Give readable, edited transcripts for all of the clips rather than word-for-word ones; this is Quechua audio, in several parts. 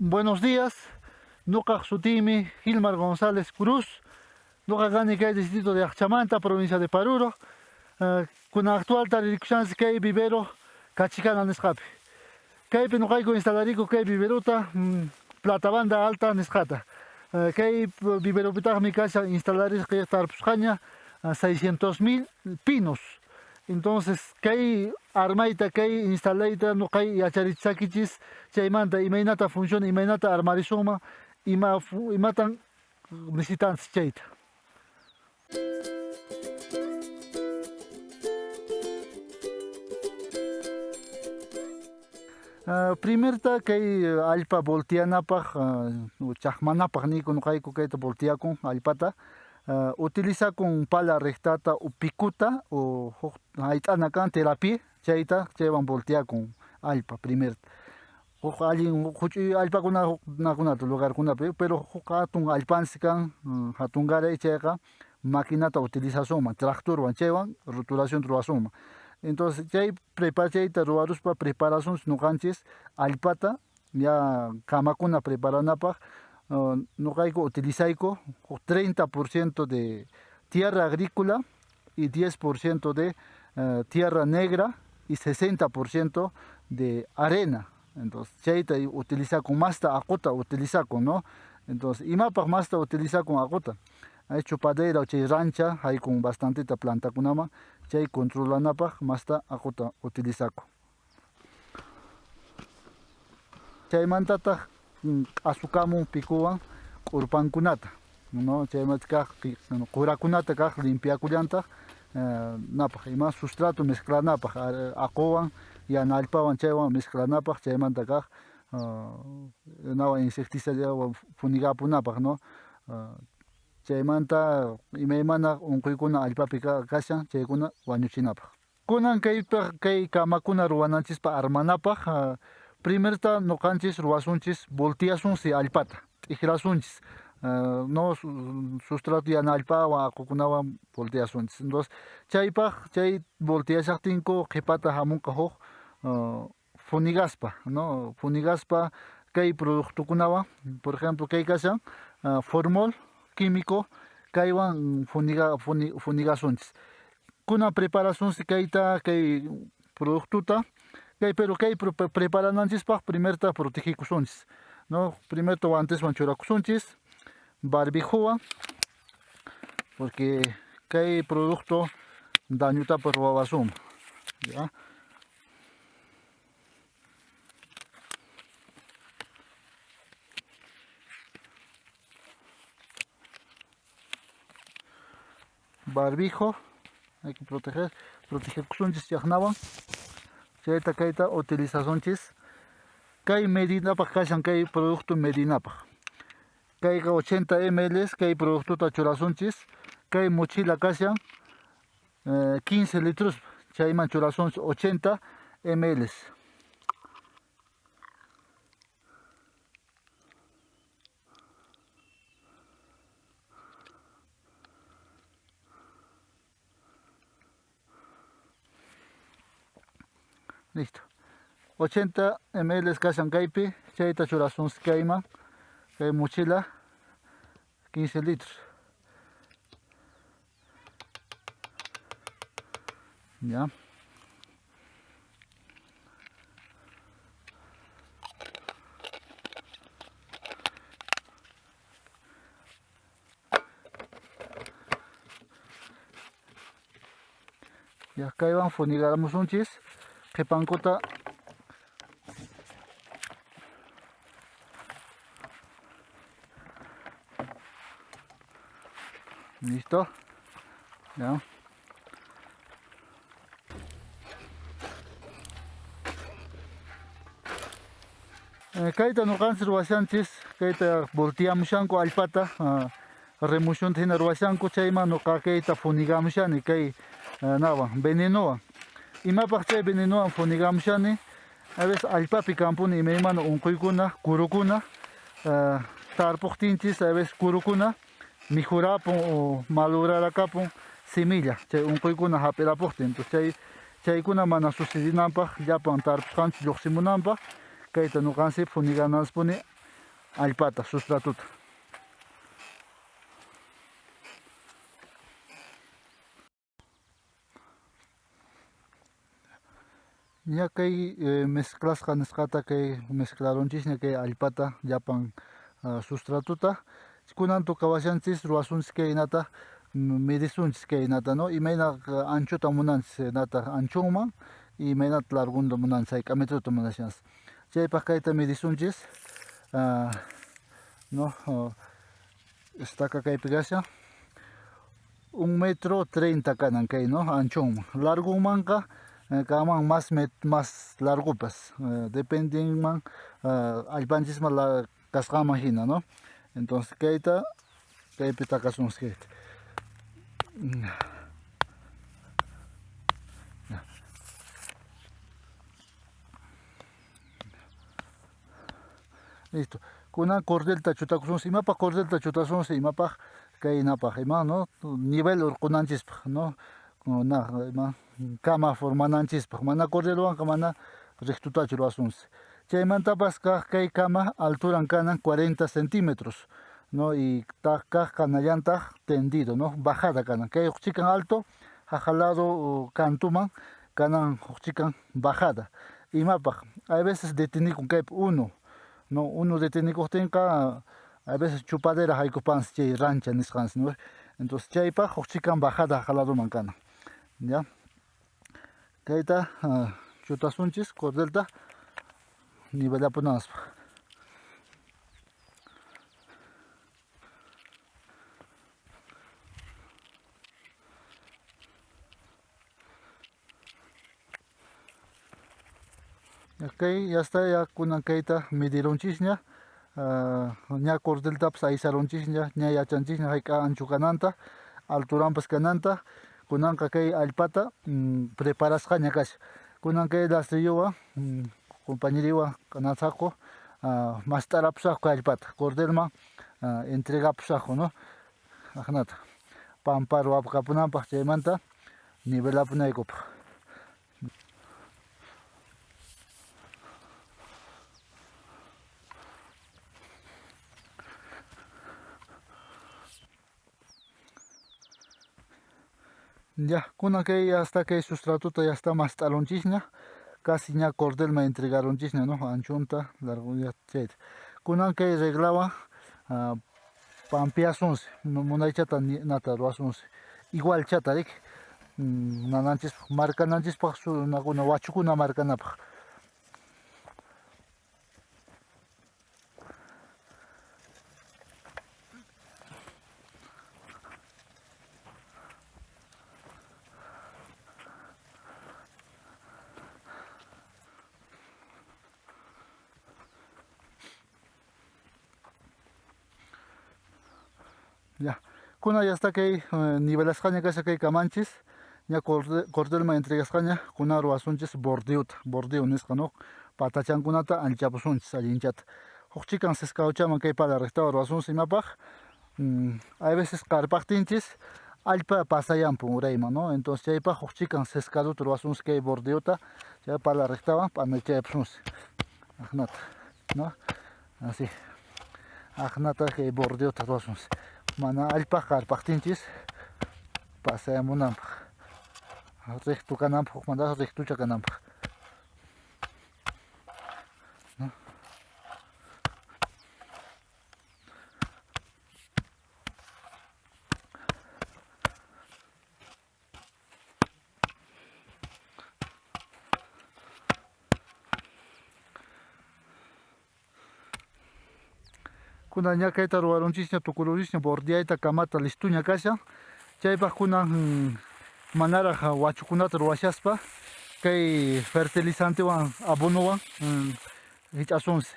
Buenos días, Nuqaq sutiymi Gilmar González Cruz, nuqa kani kay distrito de Aqchamanta, provincia de Paruro. Kunan actual taririkushanchis kay vivero Kachikana nisqapi. Kaypi nuqayku instalariku kay viverota Platabanda Alta nisqata. Kay viveropitaqmi kashan instalarisqa tarpusqaña 600.000 pinos. Entonces kay armayta, kay instalayta nuqay yacharichisakichis chaymanta imaynata funciona, imaynata armarisunman, ima imatan necesitanchis chayta. Primerta kay allpa volteanapaq, chaqmanapaq niyku nuqayku kayta volteakun allpata, utilizakun pala rectata o picuta o huk hayt'ana kan terapia chayta chaywan volteakun allpa primerta. Huk allin huch'uy allpakuna huknakunata lugarkunapi, pero huk hatun allpansi kan hatunkaray chayqa maquinata utilizasunman tractorwan chaywan roturacionta ruwasunman. Entonces chay chayta ruwaruspa preparasunchis ñuqanchis allpata ya kamakuna preparanapaq ñuqayku utilizayku huk 30% de tierra agrícola y 10% de tierra negra y 60% de arena. Entonces chayta utilizakun masta aquta utilizakun, ¿no? Entonces imapaq masta utilizakun aquta? Hay chupadera chay rancha haykun bastanteta plantakunaman chay controlanapaq masta aquta utilizakun. Chaymantataq q'asukamun picuwan q'urpankunata, ¿no? Chaymanta kaq qurakunata kaq limpiakullantaq napaq ima sustrato mezclanapaq aquwan yana allpawan chaywan mezclanapaq chaymanta kaq nawa insecticida funigapunapaq, ¿no? Chaymanta imaymana unquykuna allpapi kashan chaykuna wañuchinapaq. Kunan kaypaq kay kamakuna ruwananchispa armanapaq primerta nuqanchis ruwasunchis volteasunsi allpata, t'ikrasunchis, no sustrato yana allpawan aqukunawan volteasunchis. Entonces chaypaq chay volteashaqtinku qhipata hamunqa huk funigaspa, no funigaspa kay productokunawan, por ejemplo kay kashan formol químico kaywan funigasunchis. Kunan preparasunsi kayta kay productota kay pero kay preparananchispaq primerta protegikusunchis, no primerta guanteswan churakusunchis barbijowan porque kay producto dañotapas ruwawasunman, ya. Barbijo, hay que proteger, protegekusunchis chaqnawan, chayta kayta utilizasunchis kay medinapaq kashan kay producto medinapaq. Kayqa 80 ml kay productota churasunchis, kay mochila kashan 15 litros, chayman churasunchis 80 ml. Listo. 80 ml kashan kaypi, chayta churasunchis kayman, kay mochila 15 litros. Ya. Ya kaywan funigaramusunchis qhipankuta. Listo. Ya. Kayta nuqanchis ruwashanchis, kayta volteamushanku allpata, remushunta hina ruwashanku, chayman nuqa kayta funigamushani kay nawan, venenowan. Imapaq chay venenowan funigamushani? A veces allpapi kampuni imaymana unquykuna, kurukuna, tarpuqtinchis a veces kurukuna mikhurapun o malurarakapun semilla, chay unquykuna hap'irapuqtin. Entonces chay chaykuna mana sucedinanpaq, llapan tarpusqanchis lluqsimunanpaq, kayta nuqanchis funigananchispuni Allpata, sustratuta. Ña kay mezclasqa nisqata kay mezclarunchisña kay allpata llapan sustratuta. Kunan tukawashanchis ruwasunchis kaynata medisunchis kaynata, no? Imayna anchota munanchis nata anchonman, imaynata largonta munanchis, hayk'a metrota munashanchis. Chaypaq kayta medisunchis, no, estaca kaypi kashan 1 metro 30 kanan kay, no, anchonman. Largonmanqa kaman más más largopas, dependenman allpanchisman kasqanman hina, no? Entonces kayta kaypi takasunchis kayta. Listo. Kunan cordelta chutakusunchis. Imapaq cordelta chutasunchis? Imapaq kaynapaq, ima, no? Nivel urqunanchispaq, no? Na, ima, kama formananchispaq. Mana cordelwanqa mana rectutachu ruwasunchis. Chaymantapas kaq kay kama alturan kanan 40 centímetros, no? Y kaq kanallantaq tendido, no? Bajada kanan. Kay huk chikan alto, jaqa lado kantuman kanan huk chikan bajada. Imapaq, hay veces detenikun kaypi uno, no? Uno detenikuqtinqa a veces chupadera haykupansi chay rancha nisqansi, no? Entonces chaypaq huk chikan bajada jaqa ladoman kanan. Ya. Kayta chutasunchis cordelta nivelapunanpaq. Ok, ya está, ya kunan kayta medirunchisña, ña cordeltapas aysarunchisña, ña yachanchisña hayk'a ancho kananta, alturanpas kananta. Kunanqa kay allpata preparasqaña kashan. Kunan kay lastrillowan, compañeriwan kanasaqku, mast'arapusaqku kay allpata, cordelman entregapusaqku, no? Ajnata pampa ruwapakapunanpaq, chaymanta nivelapunaykupaq. Ya, kunan kay hasta kay sustratuta ya está mast'arunchisña, casi ña cordelman entregarunchisña, no? Anchonta, largo ya chayta. Kunan kay reglawan pampiasunsi, munaychata nata ruwasunsi. Igual chata riki, nananchispaq, markananchispaq sunakuna wachukuna markanapaq. Ya, kuna ya está kay nivelasqaña kasha kay kamanchis, ña cordelman entregasqaña, kuna ruwasunchis bordeota, bordeo nisqa, no? Patachankunata allichapusunchis allinchata. Huk chikan sescauchaman kay pala rectawa ruwasunchis imapaq. Hay veces qarpaqtinchis allpa pasayanpun urayman, no? Entonces chaypaq huk chikan sescaduta ruwasunchis kay bordeota, chay pala rectawa p'anachayapusunchis. Ajnata, no? Así. Ajnata kay bordeota ruwasunchis. Mana allpa qarpaqtinchis pasayamunanpaq. Recto kananpaq, hukmantaqa rectucha kananpaq. ¿No? Kunan ña kayta ruwarunchisña, tukurunchisña, bordeayta kamata listuña kashan. Chaypaq kunan manaraq wachukunata ruwashaspa kay fertilizantewan abonowan hich'asunsi.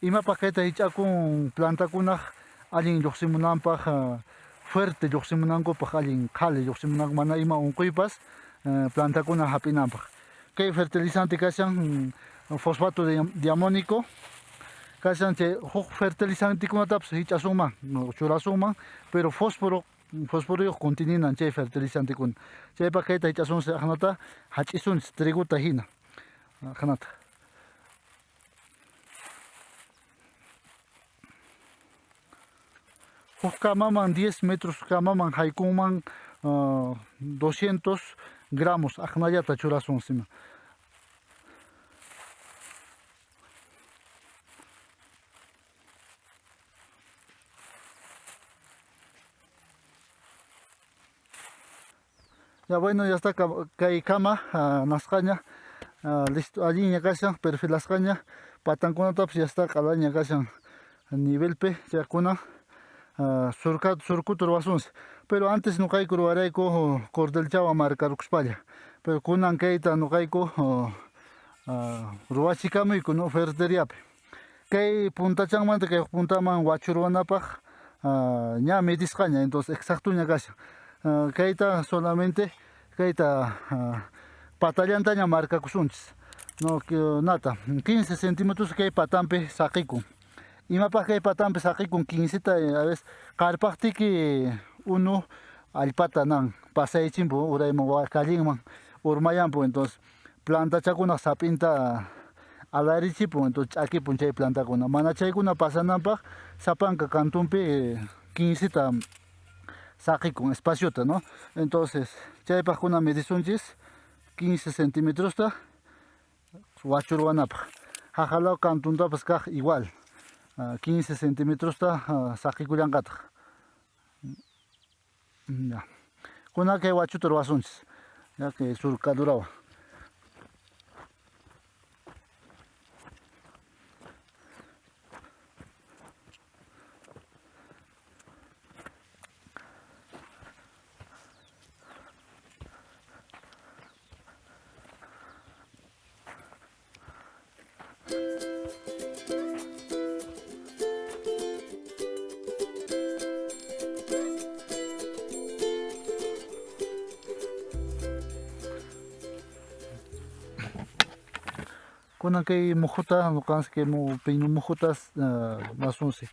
Imapaq kayta hich'akun plantakunaq allin lluqsimunanpaq, fuerte lluqsimunankupaq, allin qhali lluqsimunanku, mana ima unquypas plantakuna hap'inanpaq. Kay fertilizante kashan fosfato diamónico, kashan chay huk fertilizantekunatapas hich'asunman, churasunman, pero fósforo fosforuyuq conteninan chay fertilizantekuna. Chaypaq kayta hich'asunchis aqnata hach'isunchis trigota hina. Aqnata. Huk kamaman 10 metros kamaman haykunman 200 gramos aqnallata churasunsi. Ya bueno, ya está kay kama nasqaña, listo, allinña kashan, perfilasqaña, patankunatapas ya está q'alaña kashan nivelpi, chaykuna surkuta ruwasunsi. Pero antes nuqayku ruwarayku cordelchawan markarukuspalla. Pero kunan kayta nuqayku ruwachikamuyku, no, ferreteriapi. Kay puntachanmanta kay puntaman wachu ruwanapaq ña medisqaña, entonces exactoña kashan. Kayta solamente kayta patallantaña markakusunchis. No, nata, 15 centímetros kay patampi saqikun. Imapaq kay patampi saqikun 15 ta a veces qarpaqtiki unu allpata nan pasaychimpu urayman callinman urmayampu, entonces plantachakuna sapinta alarichipun, entonces ch'akipun chay plantakuna. Mana chaykuna pasananpaq sapanka kantunpi 15 ta saqikun espaciota, ¿no? Entonces chaypaq kuna medisunchis 15 centímetros ta wachurwanapaq. Haqalaw kantuntapas kaq igual 15 centímetros ta saqikullanqataq. Ya. Kuna kay wachuta ruwasunchis. Ya que surcadurawan. Kunan kay muhuta nuqanchis kay pino muhutas nasunsi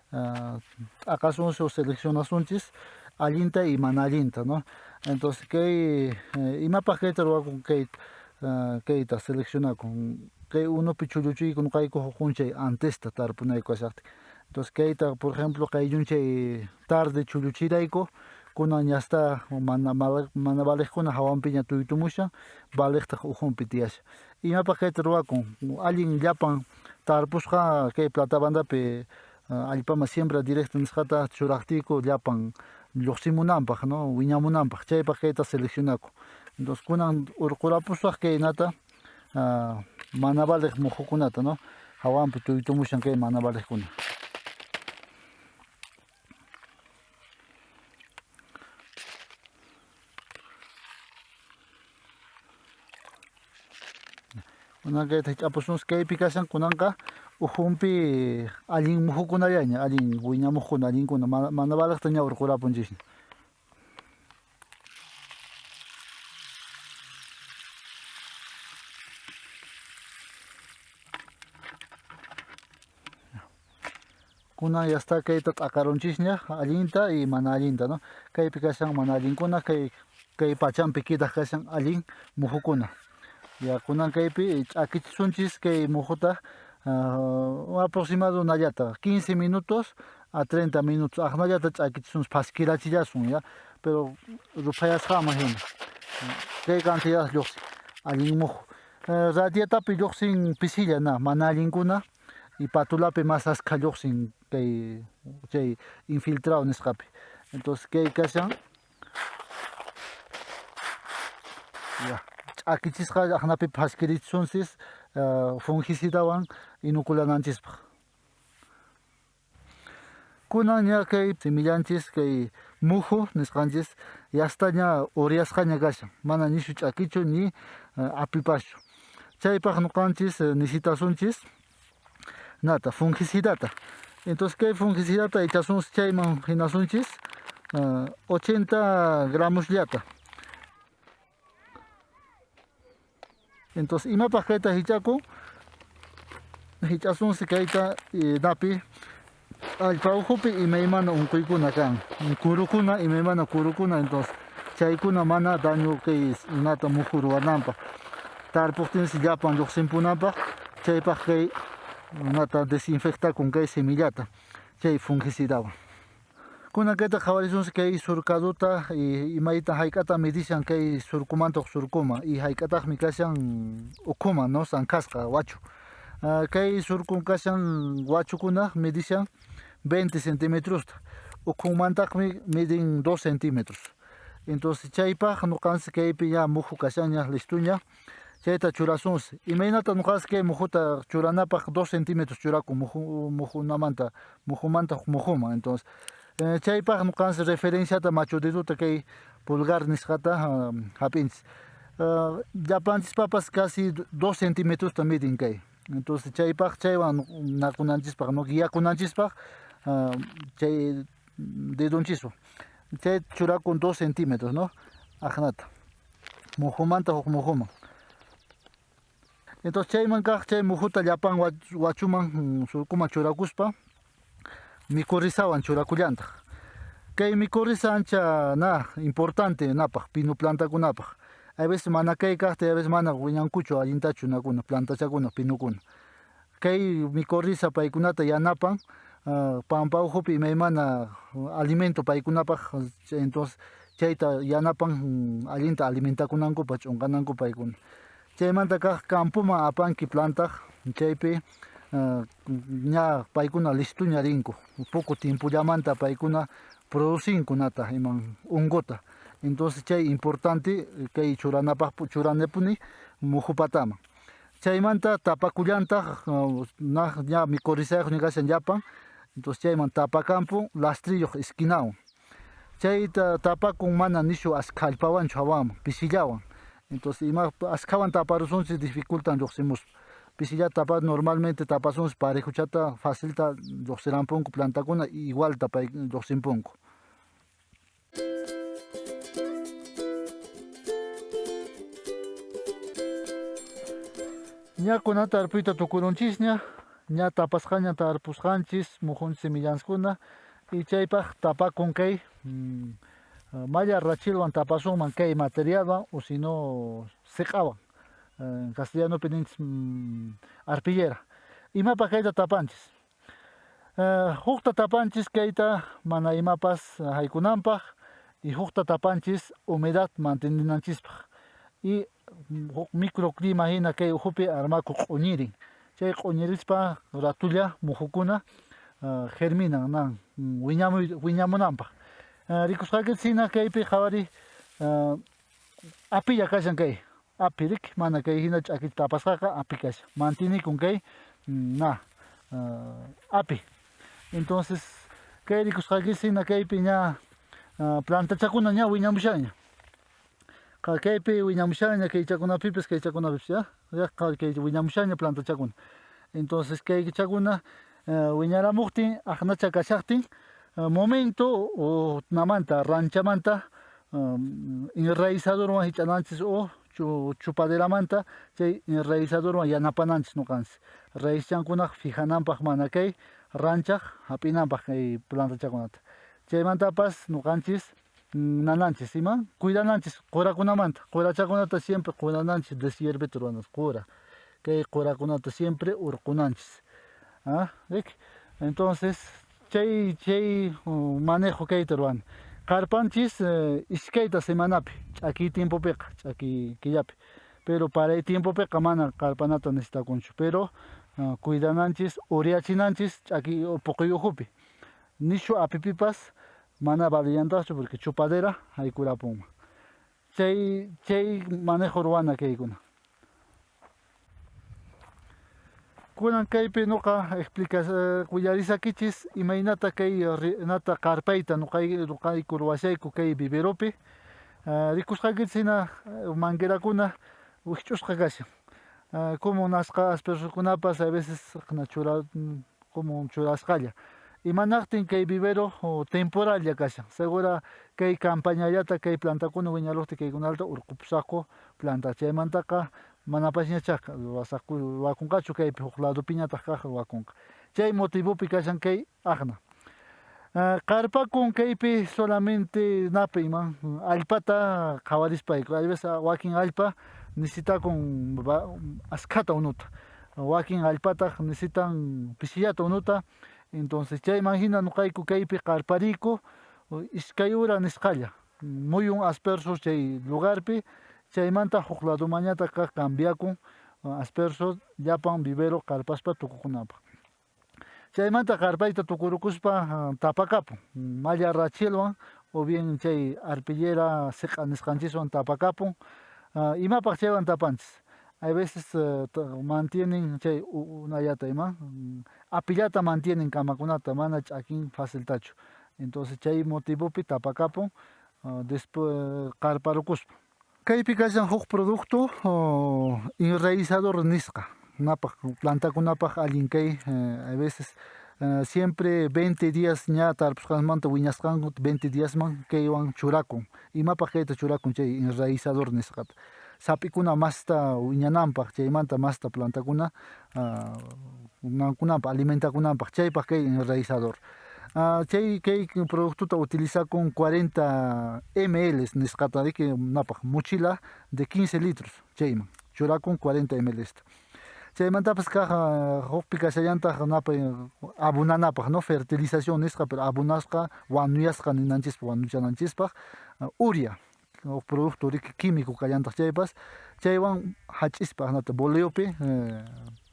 t'aqasunsi o seleccionasunchis allinta y mana allinta, ¿no? Entonces kay imapaq kayta ruwakun kay kayta seleccionakun kay unupi chulluchiyku nuqayku hukunchay antesta tarpunayku kashaqtin. Entonces kayta por ejemplo qayllunchaY tarde chulluchirayku kunan ya está mana mana valiqkuna hawanpiña tuytumushan valiqtaq ukhunpi tiyashan. Imapaq kayta ruwakun allin llapan tarpusqa kay platabandapi allpaman siembra directa nisqata churaqtiyku llapan lluqsimunanpaq, ¿no? Wiñamunanpaq chaypaq kayta seleccionakun. Entonces kunan urqurapusaq kaynata mana valiq muhukunata, ¿no? Hawanpi tuytumushan kay mana valiqkuna. Kunan kayta hich'apusunchis kaypi kashan kunanqa ukhunpi allin muhukunallaña, allin wiñamuqkuna, allinkuna mana valiqta ña urqurapunchisña. Kunan ya está kayta t'aqarunchisña allinta y mana allinta, ¿no? Kaypi kashan mana allinkuna, kay pachampi kidaq kashan allin muhukuna. Ya kunan kaypi ch'akichisunchis kay muhuta aproximado nallata 15 minutos a 30 minutos aqnallata ch'akichisunchis phaskirachillasun, ya, pero ruphayasqaman hina. Kay cantidad lluqsin allin muhu. Radiatapi lluqsin pisilla na mana allinkuna y patulapi más askha lluqsin kay chay infiltrado nisqapi. Entonces kay kashan ya ch'akichisqa aqnapi phaskirichisunchis fungicidawan inoculananchispaq. Kunan ña kay semillanchis kay muhu nisqanchis ya está ña uryasqaña kashan, mana nishu ch'akichu ni apipaschu. Chaypaq nuqanchis necesitasunchis nata fungicidata. Entonces kay fungicidata ichasunchis chayman hinasunchis 80 gramos llata. Entonces imapaq kayta hich'akun hich'asunsi kayta napi allpa ukhupi imaymana unquykuna kan, kurukuna, imaymana kurukuna, entonces chaykuna mana daño kay nata muhu ruwananpaq tarpuqtinsi llapan lluqsinpunanpaq chaypaq kay nata desinfectakun kay semillata chay fungicidawan. Kunan kayta qhawarisunchis kay surcaduta y imayta hayk'ata medishan kay surkumanta huk surkuman y hayk'ataqmi kashan ukhuman, no, sankhasqa wachu. Kay surkun kashan wachukuna medishan 20 centímetrosta, ukhunmantaqmi midin 2 centímetros. Entonces chaypaq nuqanchis kaypi ya muhu kashanña listuña, chayta churasunchis. Imaynata nuqanchis kay muhuta churanapaq 2 centímetros churakun muhu muhunamanta muhumanta huk muhuman. Entonces chaypaq nuqanchis referenciata machu deduta kay pulgar nisqata hap'inchis. Llapanchispapas casi 2 centímetrosta midin kay. Entonces chaypaq chaywan nakunanchispaq, no, guiakunanchispaq chay dedonchiswan. Chay churakun 2 centímetros, no? Aqnata. Muhumanta huk muhuman. Entonces chayman kaq chay muhuta llapan wachuman surkuman churakuspa micorrizawan churakullantaq. Kay micorriza ancha na importante napaq pino plantakunapaq. A veces mana kay kaqta, a veces mana wiñankuchu allintachu nakuna plantachakuna pinukuna. Kay micorriza paykunata yanapan pampa ukhupi imaymana alimento paykunapaq, entonces chayta yanapan allinta alimentakunankupaq ch'unqanankupaq paykuna. Chaymanta kaq campoman apanki plantaq chaypi ña paykuna listuña rinku, poco tiempollamanta paykuna producinku nata iman hongota. Entonces chay importante kay churanapaq churanapuni muhu pataman. Chaymanta tapakullantaq ña micorrizayuqña kashan llapan, entonces chayman tapakampu lastrilluq esquinawan. Chayta tapakun mana nishu askha allpawanchu hawaman, pisillawan. Entonces ima askhawan taparusunchis dificultan lluqsimuspa. Pisillata tapar normalmente tapasunchis parejuchata facilta lluqsirampunku plantakuna igualta pay lluqsimpunku. Ña kuna tarpuyta tukurunchisña, ña tapasqaña tarpusqanchis muhunchis semillanskuna y chaypaq tapakun kay malla rachilwan tapasunman kay materialwan o si no siq'awan. En castellanopi ninchis arpillera. Imapaq kayta tapanchis? Hukta tapanchis kayta mana imapas haykunanpaq y hukta tapanchis humedad manteninanchispaq. Y huk microclima hina kay ukhupi armakuq q'uñirin. Chay q'uñirispa ratulla muhukuna germinan nan wiñamunanpaq. Rikusqaykichis hina kaypi qhawari apilla kashan kay. Api riki, mana kay hina ch'akita tapasqaqa api kashan. Mantinikun kay na api. Entonces kay rikusqaykichis hina kaypi ña plantachakuna ña wiñamushanña. Kaypi wiñamushanña kay chakunapipis kay chakunapipis ya, ya kay wiñamushanña plantachakuna. Entonces kay chakuna wiñaramuqtin aqnacha kashaqtin momento o namanta ranchamanta enraizadorwan hich'ananchis o chupaderamanta chay enraizadorwan yanapananchis nuqanchis. Raizchankunaq fijananpaq mana kay ranchaq hap'inanpaq kay plantachakunata. Chaymantapas nuqanchis nananchis ima cuidananchis qurakunamanta, qurachakunata siempre qurananchis deshierbeta ruwanas qura. Kay qurakunata siempre urqunanchis. ¿Rik? Entonces chay chay manejo kayta ruwana. Qarpanchis iskayta semanapi, ch'akiy tiempopiqa, ch'akiy killapi. Pero paray tiempopiqa mana qarpanata necesitakunchu, pero cuidananchis, uriyachinanchis ch'akiy puquy ukhupi. Nishu apipipas mana valillantaqchu porque chupadera haykurapunman. Chay chay manejo ruwana kaykuna. Kunan kaypi nuqa explicas willarisakichis imaynata kay nata qarpayta nuqayku ruwashayku kay viveropi. Rikusqaykichis hina manguerakuna wikch'usqa kashan. Como nasqa aspersorkunapas a veces chura como churasqalla. Imanaqtin kay vivero temporalla kashan. Segura kay campañallata kay plantakuna wiñaruqtin kaykunata urqupusaqku planta. Chaymantaqa manapasñachá ruwasaqku ruwakunqachu kaypi huk ladopiñataq kaq ruwakunqa. Chay motivopi kashan kay aqna. Qarpakun kaypi solamente napi iman allpata qhawarispayku. Hay veces wakin allpa necesitakun askhata unuta. Wakin allpataq necesitan pisillata unuta. Entonces chayman hina nuqayku kaypi qarpariku. Iskay hora nisqalla muyun asperso chay lugarpi, chaymanta huk ladomanñataq kaq cambiakun asperso llapan vivero qarpaspa tukukunanpaq. Chaymanta qarpayta tukurukuspa tapakapun malla rachilwan o bien chay arpillera siq'a nisqanchiswan tapakapun. Imapaq chaywan tapanchis? Hay veces mantienen chay unayata ima apillata mantienen kamakunata, mana ch'akin faciltachu. Entonces chay motivopi tapakapun después qarparukuspa. Kaypi kashan huk producto enraizador nisqa, napaq plantakunapaq allin kay. A veces siempre 20 días ña tarpusqanmanta wiñasqanku 20 díasman kaywan churakun. Imapaq kayta churakun chay enraizador nisqata? Sap'ikuna masta wiñananpaq, chaymanta masta plantakuna nankunanpaq, alimentakunanpaq, chaypaq kay enraizador. Chay kay productota utilizakun 40 ml nisqata riki, napaq mochila de 15 litros chayman churakun 40 ml. Chaymantapas kaq hukpi kashallantaq napay abunanapaq, no fertilización nisqa, pero abunasqa wanuyasqa ninanchispaq, wanuchananchispaq urea, huk producto riki químico kallantaq chaypas, chaywan hach'ispa nata boleopi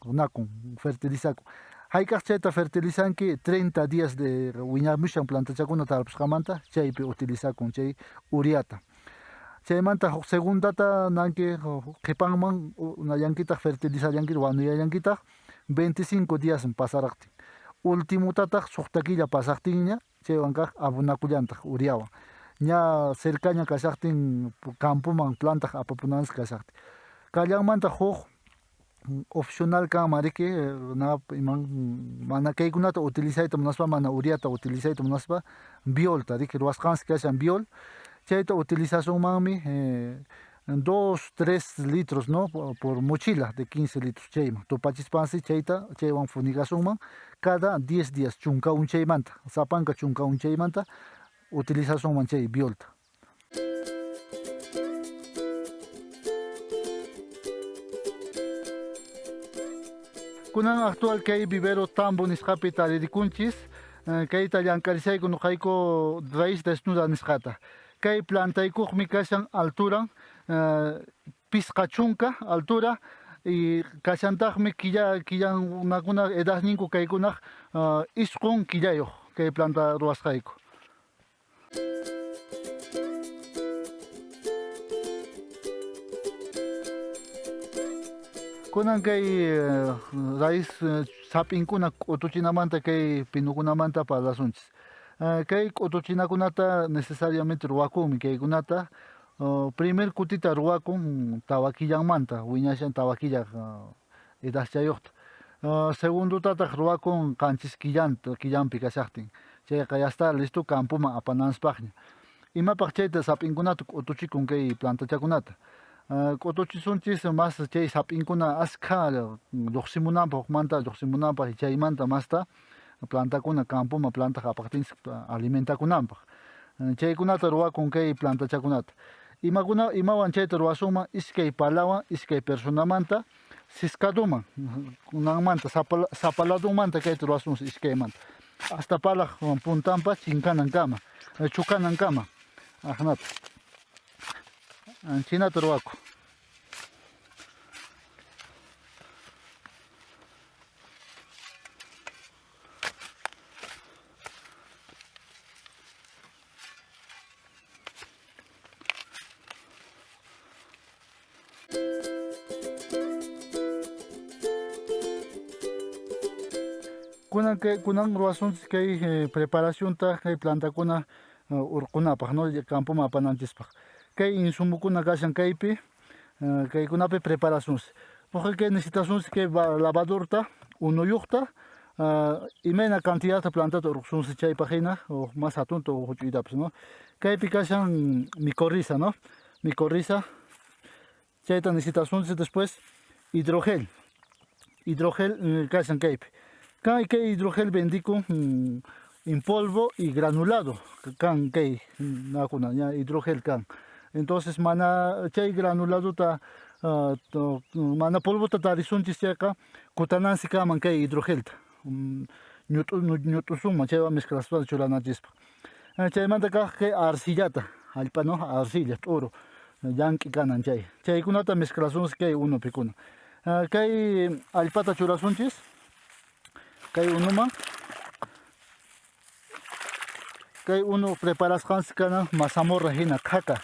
nakun fertilizakun. Hayk'aq chayta fertilizanki? 30 días de wiñamushan plantachakuna tarpusqamanta, chaypi utilizakun chay ureata. Chaymanta huk segundata nanki qhipanman unallankitaq fertilizallankitaq wanuyallankitaq 25 días pasaraqtin. Ultimotataq suqta killa pasaqtinña chaywan kaq abunakullantaq ureawan. Ña cercaña kashaqtin campoman plantaq apapunanchis kashaqtin. Kallanmanta huk opcional kanman riki, na iman mana kaykunata utilizayta munaspa, mana ureata utilizayta munaspa, biolta riki ruwasqanchis kashan biol, chayta utilizasunmanmi 2, 3 litros, ¿no? Por mochila de 15 litros chayman tupachispansi chayta chaywan funigasunman cada 10 días chunka unchaymanta, sapanka chunka unchaymanta utilizasunman chay biolta. Kunan actual kay vivero tambo nisqapi taririkunchis, kayta llank'arishayku nuqayku raíz desnuda nisqata. Kay plantaykuqmi kashan alturan pisqa chunka altura y kashantaqmi killa killankunakuna edadninku kaykunaq isqun killayuq kay planta ruwasqayku. Kunan kay raíz sap'inkuna k'utuchinamanta kay pinukunamanta parlasunchis. Kay k'utuchinakunata necesariamente ruwakunmi kaykunata. Primer kutita ruwakun tawa killanmanta, wiñashan tawa killa edadchayuqta. Segundotataq ruwakun qanchis killanta, killanpi kashaqtin. Chayqa ya está listo campoman apananspaqña. Imapaq chayta sap'inkunata k'utuchikun kay plantachakunata? K'utuchisunchis mas chay sap'inkuna askha lluqsimunanpaq, hukmanta lluqsimunanpaq, chaymanta masta plantakuna campoman plantaq apaqtinchis alimentakunanpaq. Chaykunata ruwakun kay plantachakunata. Imakuna imawan chayta ruwasunman? Iskay palawan, iskay personamanta siskaduman, kunanmanta sapaladunmanta kayta ruwasunchis iskaymanta. Hasta palaq puntanpa chinkanankama, chukanankama. Ajnata. Chinata ruwakun. Kunan kay kunan ruwasunchis kay preparacionta kay plantakuna urqunapaq, no, campoman apananchispaq. Kay insumukuna kashan kaypi, kaykunapi preparasunchis. Porque kay necesitasunchis kay lavadorta, unuyuqta, imayna cantidadta plantata urqusunchis chaypaq hina, o más hatunta o huch'uytapas, no. Kaypi kashan micorriza, no. Micorriza chayta necesitasunchis. Después hidrogel. Hidrogel kashan kaypi. Kay kay hidrogel vendikun en polvo y granulado kan kay nakuna ña hidrogel kan. Entonces mana chay granuladota mana polvota tarisunchis chayqa kutanansi kaman kay hidrogelta ñut'usunman chaywan mezclaspa churananchispaq. Chaymanta kaq kay arcillata, allpa no, arcilla, t'uru, llank'i kanan chay. Chaykunata mezclasunchis kay unupi kuna. Kay allpata churasunchis kay unuman. Kay unu preparasqanchis kanan mazamorra hina khaka.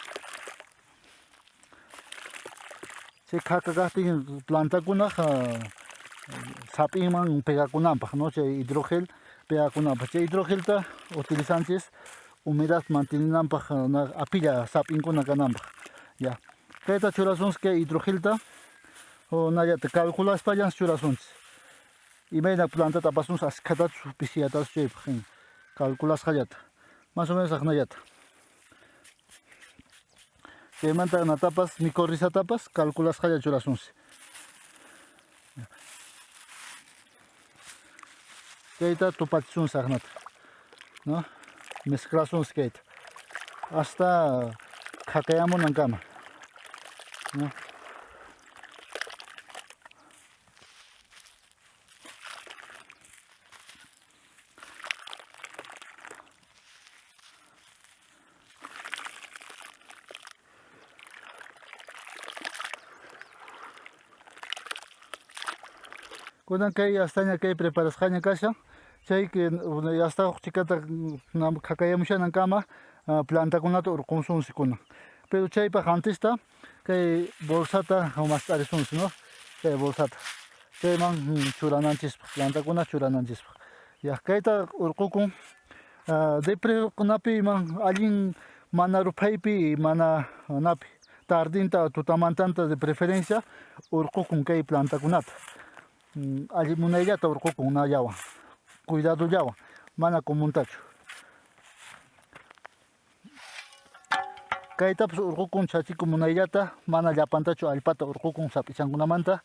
Chay khaka kaqtin plantakunaq sap'inman pegakunanpaq, no, chay hidrogel pegakunanpaq. Chay hidrogelta utilizanchis humedad mantenenanpaq, apilla sap'inkuna kananpaq. Ya. Kayta churasunchis kay hidrogelta, nallata calculaspallan churasunchis. Imayna plantata apasunchis askhatachus pisiyatachus chaypaq calculasqallata. Más o menos aqnallata. Chaymanta natapas micorrizatapas calculasqalla churasunchis. Kayta tupachisunchis aqnata, no? Mezclasunchis kayta hasta khakayamunankama, no? Kunan kay yastaña kay preparasqaña kashan, chay yasta huk chikata khakayamushanankama plantakunata urqunsunsi kunan. Pero chaypaq antista kay bolsata mast'arisunsi, no? Kay bolsata chayman churananchispaq, plantakuna churananchispaq. Ya kayta urqukun deprekunapi iman allin mana ruphaypi mana napi tardinta tutamantanta de preferencia urqukun kay plantakunata. Allin munayllata urqukun nallawan, cuidadollawan, mana comuntachu. Kaytapas urqukun chachiku munayllata, mana llapantachu allpata urqukun sap'ichankunamanta.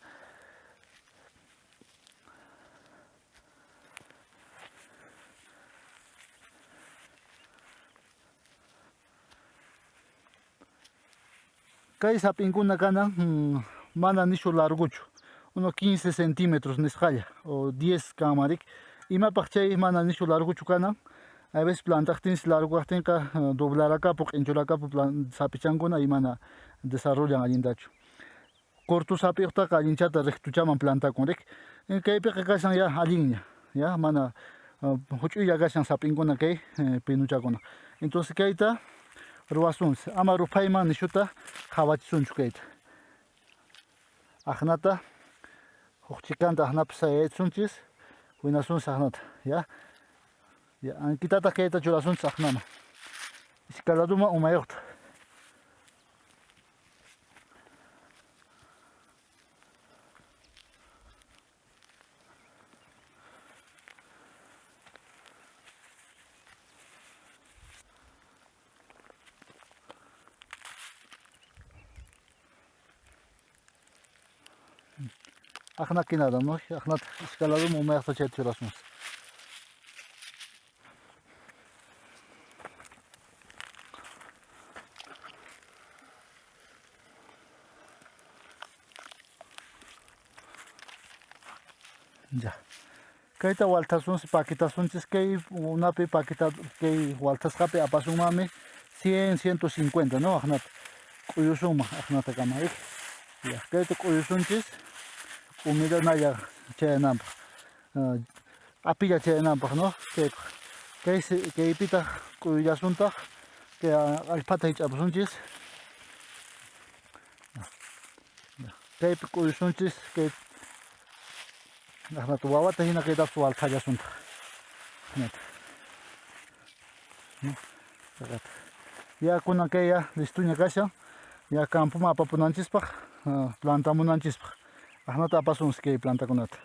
Kay sap'inkuna kanan mana nishu largochu, unos 15 centímetros nisqalla o 10 kanman rik. Imapaq chay mana nishu largochu kanan? A veces plantaqtinsi largo kaqtinqa doblarakapu, q'inchurakapu sap'ichankuna y mana desarrollan allintachu. Corto sap'iyuqtaqa allinchata rectochaman plantakun rik. Kaypiqa kashan ya allinña, ya mana huch'uylla kashan sap'inkuna kay pinuchakuna. Entonces kayta ruwasunchis, ama ruphayman nishuta qhawachisunchu kayta. Aqnata huk chikanta aqnapi sayaychisunchis, winasunchis aqnata, ya. Ya, ankitataq kayta churasunchis aqnaman. Iskaladuman umayuqta. Aqna kinada, no? Aqnata iskaladuman umayuqta chayta churasunchis. Ya. Kayta waltasunchis, pakitasunchis, kay unapi pakita, kay waltasqapi apasunmanmi 100, 150, no? Aqnata k'uyusunman aqnata kama. Ya, kayta k'uyusunchis humedanalla chayananpaq. Apilla chayananpaq, no? Chaypaq. Kay kaypitaq k'uyullasuntaq, kay allpata hich'apusunchis. Kaypi k'uyusunchis, kay aqnata wawata hina kaytapas walthallasuntaq. Aqnata. Ya kunan kay ya listuña kashan, ya campoman apapunanchispaq, plantamunanchispaq. Aqnata apasunchis kay plantakunata.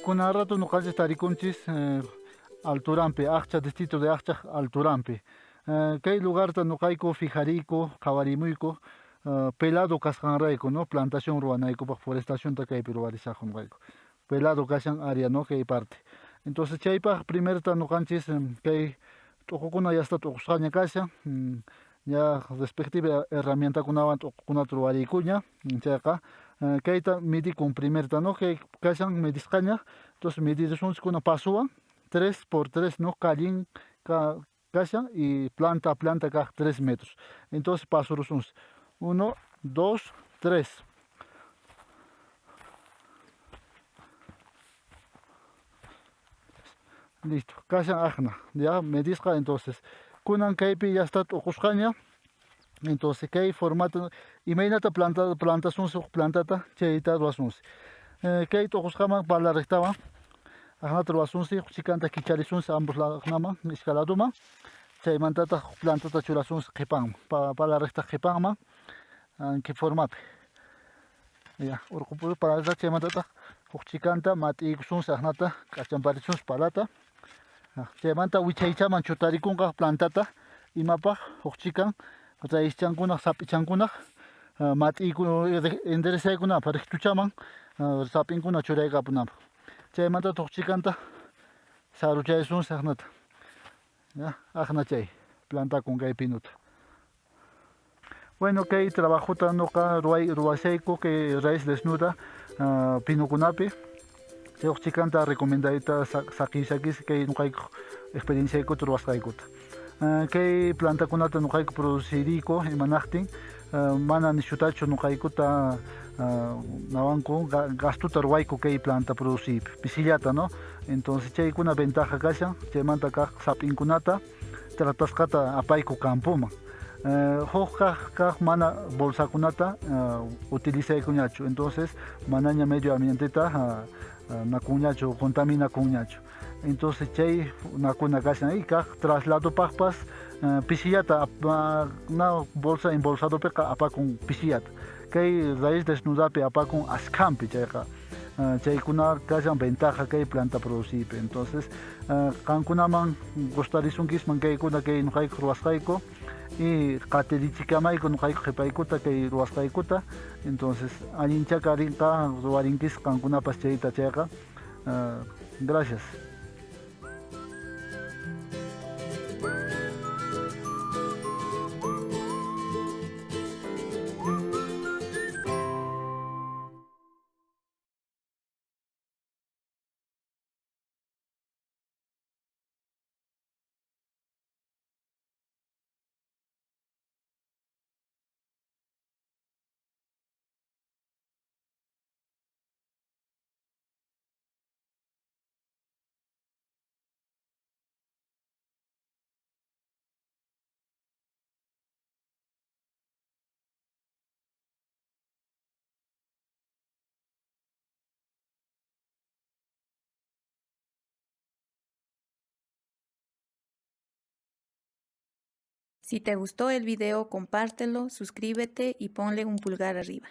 Kunan rato ñuqanchis tarikunchis alturanpi, Aqcha, distrito de Aqchaq alturanpi. Kay lugarta ñuqayku fijariyku, qhawarimuyku, pelado kasqanrayku, no, plantación ruwanaykupaq, forestacionta kaypi ruwarisaqku ñuqayku. Pelado kashan área, no, kay parte. Entonces chaypaq primerta ñuqanchis kay t'uqukuna yasta t'uqusqaña kashan, ya respective herramientakunawan t'uqukunata ruwariykuña, chayqa Kayta midikun primerta, no? Kay kashan medisqaña, entonces medirisunchis kuna pasuwan 3 por 3, no? Kallin kashan y planta a planta kaq 3 metros. Entonces pasurusunchis 1, 2, 3. Listo, kashan aqna, ya medisqa. Entonces kunan kaypi ya está t'uqusqaña. Entonces kay formato imaynata plantasunsi huk plantata chayta ruwasunsi. Kay t'uqusqaman pala rectawan aqnata ruwasunsi, huk chikanta kicharisunsi ambos aqnaman, iskay laduman. Chaymantataq huk plantata churasunsi qhipanman, pala recta qhipanman, kay formapi. Ya, urqupuru pala recta chaymantataq huk chikanta mat'iykusunsi aqnata, k'achanparisunsi palata. Chaymanta wichaychaman chutarikunqa plantata imapaq huk chikan raizchankunaq sap'ichankunaq mat'iyku enderezaykunapaq rectuchaman sap'inkuna churaykapunapaq. Chaymanta huk chikanta saruchaysunsi aqnata. Ya, aqna chay plantakun kay pinuta. Bueno, kay trabajota nuqa ruwashayku kay raíz desnuda pinukunapi. Chay huk chikanta recomendayta saqishakis kay nuqayku experienciaykuta ruwasqaykuta. Kay plantakunata nuqayku produciriyku imanaqtin mana nishutachu nuqaykuta nawanku gastuta ruwayku kay planta produciypi pisillata, no? Entonces chaykuna ventaja kashan, chaymanta kaq sap'inkunata tratasqata apayku campoman. Huk kaq mana bolsakunata utilizaykuñachu, entonces manaña medio ambienteta nakunñachu, contaminakunñachu. Entonces chay nakuna kashan y kaq trasladopaqpas pisillata na bolsa embolsadopiqa apakun pisillata. Kay raíz desnudapi apakun askhampi chayqa. Chaykuna kashan ventaja kay planta produciypi. Entonces qankunaman gustarisunkisman kaykuna kay nuqayku ruwasqayku y qatirichikamayku nuqayku qhipaykuta kay ruwasqaykuta. Entonces allinchaka rinqa ruwarinkis qankunapas chayta chayqa. Gracias. Si te gustó el video, compártelo, suscríbete y ponle un pulgar arriba.